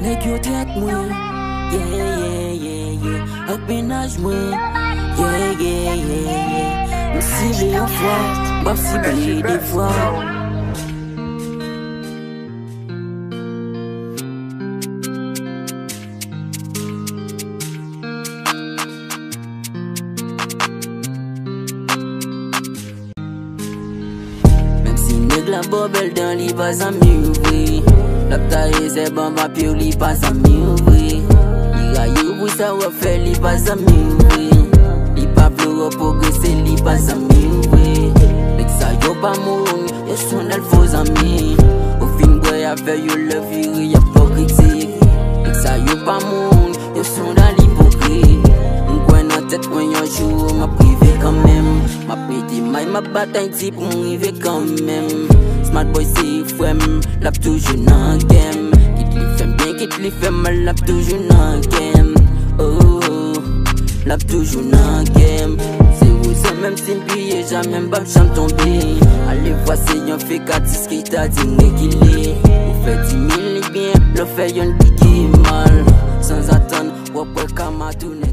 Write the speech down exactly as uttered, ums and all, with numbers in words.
Nèg yo trèt mwen. Yeah, yeah, yeah, yeah. Ak mennaj mwen. Yeah, yeah, yeah, yeah. M sible yon fwa, m ap sible de fwa. Menm si nèg la ba w bèl dan, li pa zanmi w vre. L ap taye zèb anba pye w, li pa zanmi w vre. Li rayi w pou sa w ap fè, li pa zanmi w vre. Li pa vle w pwogrese, li pa zanmi w vre. Nèg sa yo pa moun, yo se yon dal fo zanmi. Ou fin bwè avè yo, lè vire y ap ba w kritik. Nèg sa yo pa moun, yo se yon dal ipokrit. M kwè nan tèt mwen yon jou m ap rive kanmenm. M ap mete may, m ap batay di pou m rive kanmenm. Smart Boy se frè m, l ap toujou nan kè m. Kit li fè m byen, kit li fè m mal, l ap toujou nan kè m. Oh, oh, l ap toujou nan kè m. Se woze menm si m piye, jamè m p ap janm tonbe. Ale vwa se yon fake atis ki ta di m rekile. Ou fè di mil li byen, lè w fè yonn pike mal. Sanzatann, w ap wè kama tounen